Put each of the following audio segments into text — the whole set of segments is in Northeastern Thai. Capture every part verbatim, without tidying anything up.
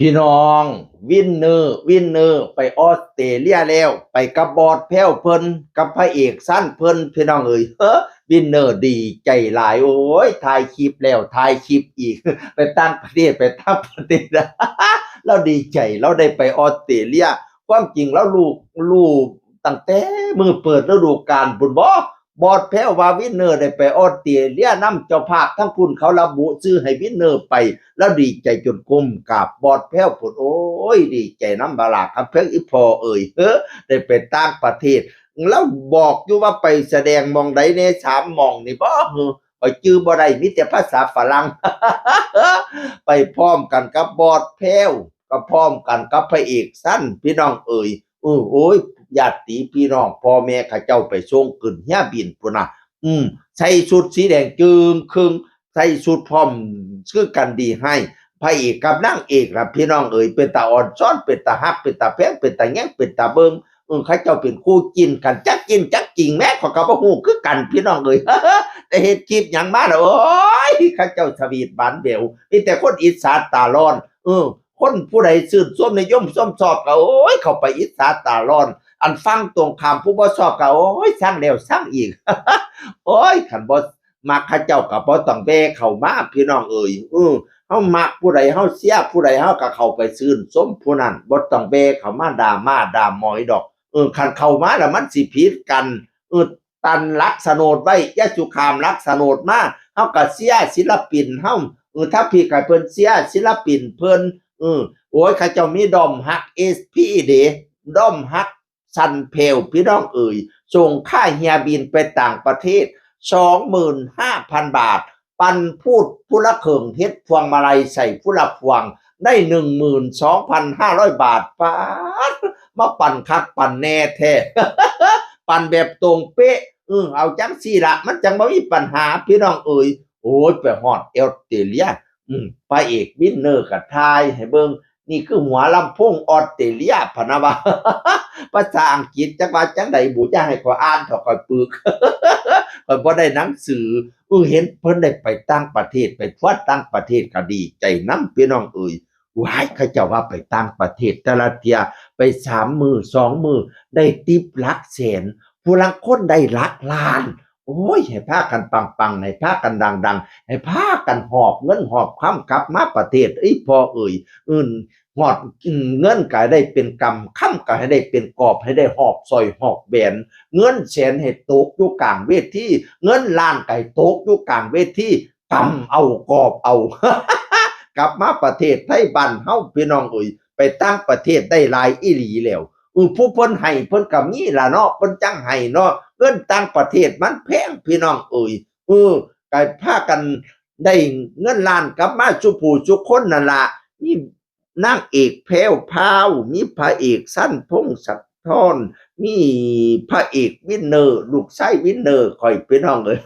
พี่น้อง วินเนอร์ วินเนอร์ ไปออสเตรเลียแล้ว ไปกับบอสแพ้วเพิ่น กับพระเอกสั้นเพิ่น พี่น้องเอ๋ย เฮ้อ วินเนอร์ดีใจหลาย โอ้ย ถ่ายคลิปแล้ว ถ่ายคลิปอีก ไปต่างประเทศ ไปต่างประเทศ แล้วดีใจ แล้วได้ไปออสเตรเลีย ความจริงแล้วลูก ลูกตั้งแต่มื้อเปิดฤดูกาลพุ้นบ่ บอสแพ้วว่าวินเนอร์ได้ไปออสเตรเลียนำ เจ้าภาพทั้งพุ้นเขาระบุชื่อให้วินเนอร์ไป แล้วดีใจจนก้มกราบบอสแพ้วพุ้น โอ้ย ดีใจนำ บาลาคำแพง อีพ่อเอ๋ย เฮ้อ ได้ไปต่างประเทศ แล้วบอกอยู่ว่าไปแสดงหม่องใดแน่ สามหม่องนี่บ่ เฮ้อ ข้อยจื่อบ่ได้ มีแต่ภาษาฝรั่ง ไปพร้อมกันกับบอสแพ้ว ก็พร้อมกันกับพระเอกสั้น พี่น้องเอ๋ย เออ โอ้ย ญาติพี่น้อง พ่อแม่เขาเจ้าไปส่งขึ้นเฮือบินพุ้นน่ะ อืม ใส่ชุดสีแดงจึ่งครึ่ง ใส่ชุดพร้อมคือกันดีให้ พระเอกกับนางเอกล่ะ พี่น้องเอ๋ย เป็นตาอ่อนซ้อน เป็นตาฮัก เป็นตาแพง เป็นตาแยง เป็นตาเบิ่ง เออ เขาเจ้าเป็นคู่จิ้นกัน จักจิ้นจักจริงแหม ข้อยก็บ่ฮู้คือกัน พี่น้องเอ๋ย แต่เฮ็ดคลิปหยังมาล่ะ โอ้ย เขาเจ้าสวีทหวานแหวว มีแต่คนอิจฉาตาร้อน เออ คนผู้ใดชื่นชมนิยมชมชอบก็ โอ้ย เข้าไปอิจฉาตาร้อน อันฝั่งตรงข้ามผู้บ่ชอบก็ โอ้ย ซังแล้วซังอีก โอ้ย คันบ่มักเขาเจ้าก็บ่ต้องแว่เข้ามา พี่น้องเอ๋ย เออ เฮามักผู้ใด เฮาเชียร์ผู้ใด เฮาก็เข้าไปชื่นชมผู้นั้น บ่ต้องแว่เข้ามาด่าม่าด่าหมอยดอก เออ คันเข้ามาแล้วมันสิผิดกัน เออ ตันลักโฉนดไว้ ยะสุขามลักโฉนดมา เฮาก็เชียร์ศิลปินเฮา เออ ถ้าพี่ก็เพิ่นเชียร์ศิลปินเพิ่น เออ โอ้ย เขาเจ้ามีด้อมฮัก เอสพี เด้ ด้อมฮักสั้นแพ้ว พี่น้องเอ๋ย ส่งค่าเฮือบินไปต่างประเทศ สองหมื่นห้าพันบาท ปันพูดผู้ละเคิ่ง เฮ็ดพวงมาลัยใส่ผู้ละพวง ได้ หนึ่งหมื่นสองพันห้าร้อยบาท ป๊าด มาปันคักปันแน่แท้ ปันแบบตรงเป๊ะ เออ เอาจังซี่ละ มันจังบ่มีปัญหา พี่น้องเอ๋ย โอ้ย ไปฮอดออสเตรเลีย อืม พระเอกวินเนอร์ก็ถ่ายให้เบิ่ง นี่คือหัวลำโพงออสเตรเลีย พะนะว่า ภาษาอังกฤษจักว่าจังใดบุ อย่าให้ข้อยอ่านเถาะ ข้อยปึก ข้อยบ่ได้หนังสือ เออ เห็นเพิ่นได้ไปต่างประเทศ ไปทัวร์ต่างประเทศก็ดีใจนำ พี่น้องเอ๋ย ว้าย เขาเจ้าว่าไปต่างประเทศแต่ละเทื่อ ไปสามมื้อ สองมื้อ ได้ทิปหลักแสน ผู้ลางคนได้หลักล้าน โอ้ย ให้พากันปังๆ ให้พากันดังๆ ให้พากันหอบเงินหอบคำกลับมาประเทศ อีพ่อเอ๋ย อื่น ฮอด อืม เงินก็ให้ได้เป็นกำ คำก็ให้ได้เป็นกอบ ให้ได้หอบสร้อยหอบแหวน เงินแสนให้ตกอยู่กลางเวที เงินล้านก็ให้ตกอยู่กลางเวที กำเอากอบเอา กลับมาประเทศไทยบ้านเฮา พี่น้องเอ๋ย ไปต่างประเทศได้หลายอีหลีแล้ว เออ ผู้เพิ่นให้เพิ่นก็มีล่ะเนาะ เพิ่นจั่งให้เนาะ เงินต่างประเทศมันแพง พี่น้องเอ๋ย เออ ก็พากันได้เงินล้านกลับมาสู่ผู้สู่คนนั่นล่ะ มีนางเอกแพรวพราว มีพระเอกสัน พงษ์สะท้อน มีพระเอกวินเนอร์ ลูกชายวินเนอร์ ข้อย พี่น้องเอ๋ย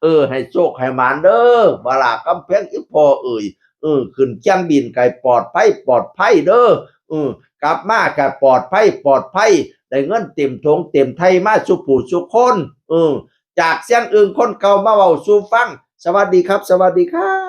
เออ ให้โชคให้หมานเด้อ บาลาคำแพง อีพ่อเอ๋ย เออ ขึ้นเครื่องบินก็ให้ปลอดภัย ปลอดภัยเด้อ เออ กลับมาก็ปลอดภัย ปลอดภัย ได้เงินเต็มถงเต็มไถ่มาสู่ผู้สู่คน เออ จากเสียงอึ่งคนเก่ามาเว้าสู่ฟัง สวัสดีครับ สวัสดีครับ